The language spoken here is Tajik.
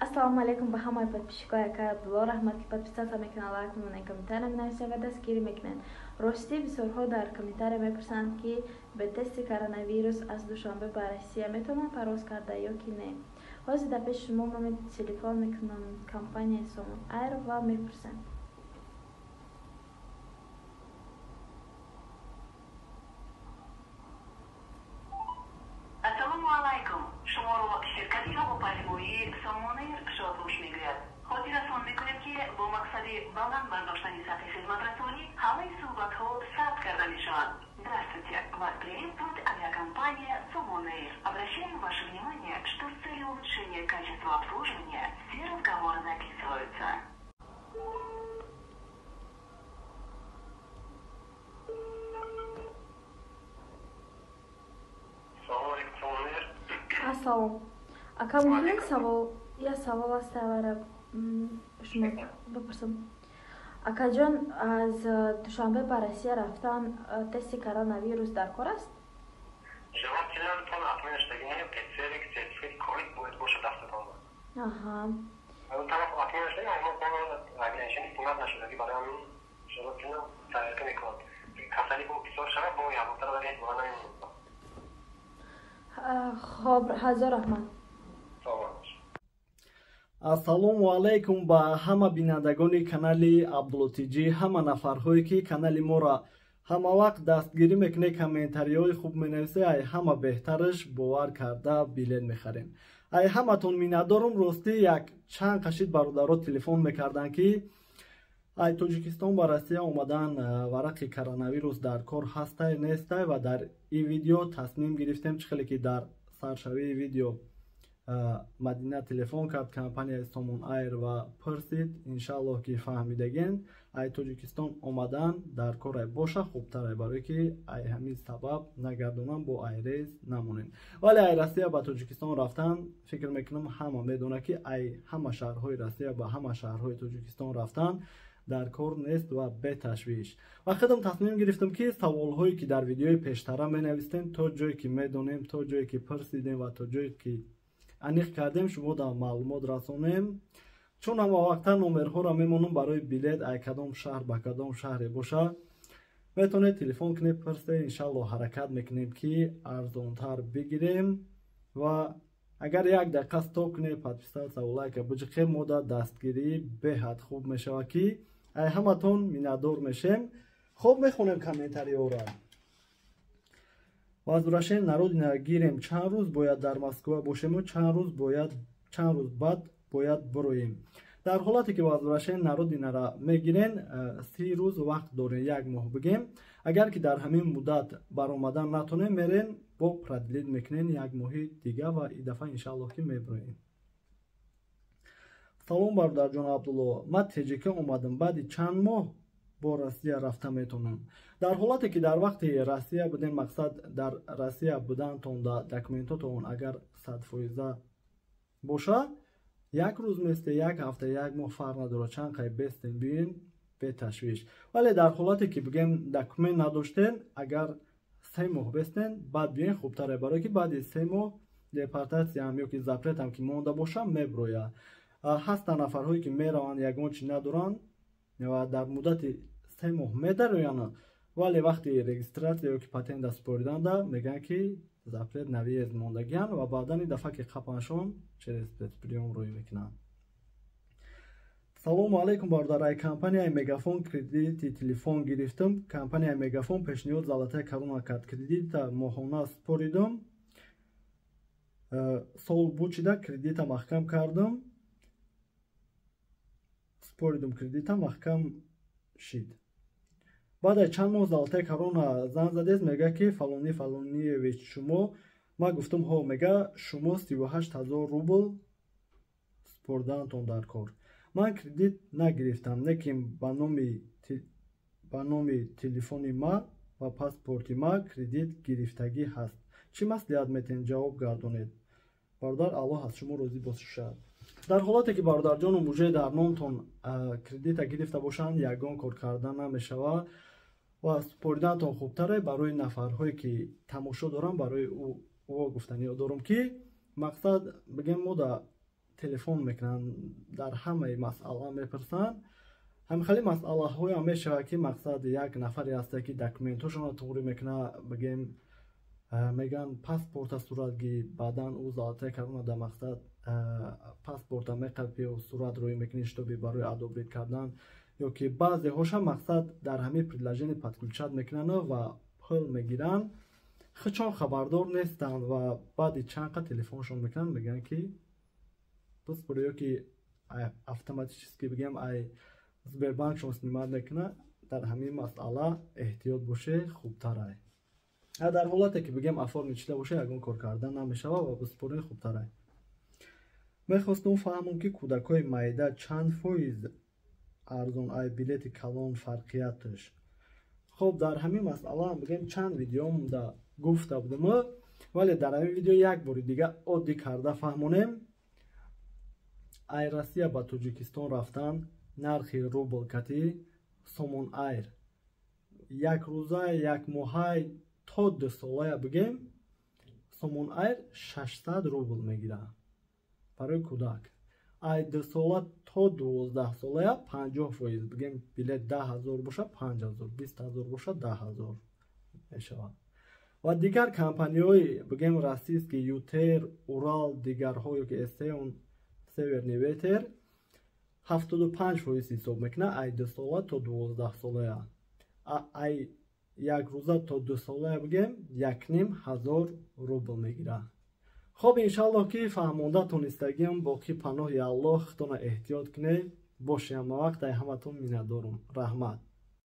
Ассалому алайкум ба ҳамаи подписчикои акай Абдулло. Раҳмат, ки подписаться мекунанд, лайк мемонанд, комментария менависанд ва дастгирӣ мекунанд. Ростӣ, бисёрҳо дар комментария мепурсанд, ки бе тести коронавирус аз Душанбе ба Россия метавонам парвоз карда ё ки не. Ҳозир дар пеши шумо ман телефон мекунам компанияи Сомон Айр ва мепурсам. Ассалому алайкум. Шуморо ширкати ҳавопаймоии Сомон Эйр шодбош мегӯяд. Хотиррасон мекунем, ки бо мақсади баланд бардоштани сатҳи хизматрасонӣ ҳамаи суҳбатҳо сабт карда мешаванд. Здравствуйте! Вас приветствует авиакомпания Сомон Эйр. Обращаем ваше внимание, что с целью улучшения качества обслуживания все разговоры записываются. Ассалом, ака, мумкин савол, як савол аст, авара шумо бипурсам? Акаҷон, аз Душанбе ба Россия рафтан тести коронавирус дар кор аст? Желательно отмена шудагӣ ПЦР, сертификат ковид бояд бошад дастатон. Аз он тараф отмена шудагӣ, мо ограничение снимать нашудагӣ, барои ҳамин желательно проверка мекунад. Касалӣ бо бисёр шавад, бо ябутара вале бора намемонад. Хоб, ҳазор раҳмат. Ассалому алайкум ба ҳама бинандагони канали Абдулло Тиҷӣ, ҳама нафарҳое, ки канали моро ҳама вақт дастгирӣ мекунед, комментариҳои хуб менависед, ай ҳама беҳтараш бовар карда билет мехарем. Ай ҳаматон миннатдорум. Ростӣ, як чанд қашид бародаро телефон мекарданд, ки ай Тоҷикистон ба Россия омадан варақи коронавирус дар кор ҳастай, нестай, ва дар ин видео тасмим гирифтем, чӣ хеле ки дар саршавии видео Мадина телефон кард компанияи Сомон Айр ва пурсид, иншааллоҳ ки фаҳмидаген. Ай Тоҷикистон омадан дар корай боша хубтарай, барое ки ай ҳамин сабаб нагардонам, бо ай рейс намонем. Вале ай Россия ба Тоҷикистон рафтан, фикр мекунам, ҳама медонад, ки ай ҳама шаҳрҳои Россия ба ҳама шаҳрҳои Тоҷикистон рафтан дар кор нест ва беташвиш. Ва худам тасмим гирифтам, ки саволҳое ки дар видеои пештара менавистем, то ҷое ки медонем, то ҷое ки пурсидем ва то ҷое ки аниқ кардем, шумо дар маълумот расонем, чун ҳама вақта номерҳоро мемонам барои билет, ай кадом шаҳр ба кадом шаҳре боша, метавонед телефон кунед, пурсед. Иншаллоҳ, ҳаракат мекунем, ки арзонтар бигирем. Ва агар як дақиқа стоп кунед, подписаться, лайка биҷиқем, мода дастгирӣ беҳад хуб мешавад, ки ай ҳаматон миннатдор мешем. Хоб, мехонем комментариҳоро. Возвращение на родина гирем, чанд рӯз бояд дар Москва бошему, чанд рӯз баъд бояд бироем? Дар ҳолате ки возвращение на родинаро мегирен, 30 рӯз вақт дорем, як моҳ бигем. Агар ки дар ҳамин муддат баромадан натонем, мерен, бо продлить мекунен як моҳи дига ва и дафъа иншааллоҳ ки мебироем. Салом, бародарҷон Абдулло, ман ТЖК омадам, баъди чанд моҳ бо Россия рафта метавонам? Дар ҳолате ки дар вақти Россия будем, мақсад, дар Россия будантон да документотон агар 100%-а боша, як рӯз месте, як ҳафта, як моҳ, фарқ надорад, чанд қай бестем, биёен беташвиш. Вале дар ҳолате ки бигем документ надоштен, агар 3 моҳ бестен, баъд биёен хубтаре, барое ки баъди 3 моҳ депортатсияам ё ки запретам ки монда боша, меброяд. Ҳастанд нафарҳое ки мераванд, ягон чи надоранд ва дар муддати 3 моҳ медароянд, вале вақти регистрация ё ки патента супориданда мегӯянд, ки запрет на въезд мондагианд ва баъдан и дафъа ки қапаншон, через спецприём рӯй мекунанд. Салому алайкум, бародар, ай компанияи Мегафон кредити телефон гирифтам. Компанияи Мегафон пешниҳод золотая корона кард, кредита моҳона супоридам, сол бучида кредита маҳкам кардам, супоридум, кредита маҳкам шид. Баъд аз чанд моҳ золотая корона занг задест, мега, ки фалони фалониевич шумо? Ман гуфтам, ҳо. Мега, шумо 38 000 рубл супордаантон дар кор. Ман кредит нагирифтам, лекин ба номи телефони ма ва паспорти ма кредит гирифтагӣ ҳаст. Чӣ маслиҳат метиҳед, ҷавоб гардонед, бародар, Аллоҳ аз шумо розӣ бошад. Дар ҳолате ки, бародарҷону мужае, дар номтон кредита гирифта бошанд, ягон кор карда намешавад ва супоридантон хубтаре. Барои нафарҳое ки тамошо доранд, барои ӯ гуфтаниё дорам, ки мақсад, бигем, мо да Телефон мекунанд, дар ҳамаи масъала мепурсанд. Ҳамихели масъалаҳоям мешавад, ки мақсад як нафаре ҳаста, ки документҳошонро туғрӣ мекунад, бигем, мегӯянд, паспорта сурат гир, баъдан ӯ золотая корона дар мақсад паспорта меқапӣ, сурат рӯй мекунӣ, чтобы барои одобрить кардан. Ё ки баъзеҳоша мақсад дар ҳамин предложение подключать мекунанд ва пул мегиранд, худшон хабардор нестанд ва баъди чанд қа телефоншон мекунанд, мегӯянд, ки паспорт ё ки автоматически, бигем, ай Сбербанкшон снимать мекунад. Дар ҳамин масъала эҳтиёт боше, хубтарай. Дар ҳолате ки, бигем, оформить шуда боша, ягон кор кардан намешавад ва биспорӣ хубтарай. Мехостум фаҳмам, ки кӯдакҳои майда чанд фоиз арзон ай билети калон, фарқияташ. Хоб, дар ҳамин масъала, бигем, чанд видеомда гуфта будам, вале дар ҳамин видео як бори дига оддӣ карда фаҳмонем. Ай Россия ба Тоҷикистон рафтан, нархи рубл кати Сомон Айр як рӯза, як моҳай то 2 солая, бигем, Сомон Айр 600 рубл мегирад барои кӯдак. Ай 2 сола то 12 солая 50%, бигем, билет 10 000 боша, 5000, 20 000 боша, 10 000 мешавад. Ва дигар компаниҳои, бигем, российский, ЮТэйр, Урал, дигарҳо ё ки Эсеон, Северный ветер 75% ҳисоб мекунад ай 2 сола то 12 солая. Ай як рӯза то 2 солая, бигем, 1500 рубл мегирад. Хоб, иншаллоҳ, ки фаҳмонда тонистагиам. Боқӣ паноҳи Аллоҳ, худтона эҳтиёт кунед, боши ҳама вақт. Ай ҳаматон миннатдорум, раҳмат.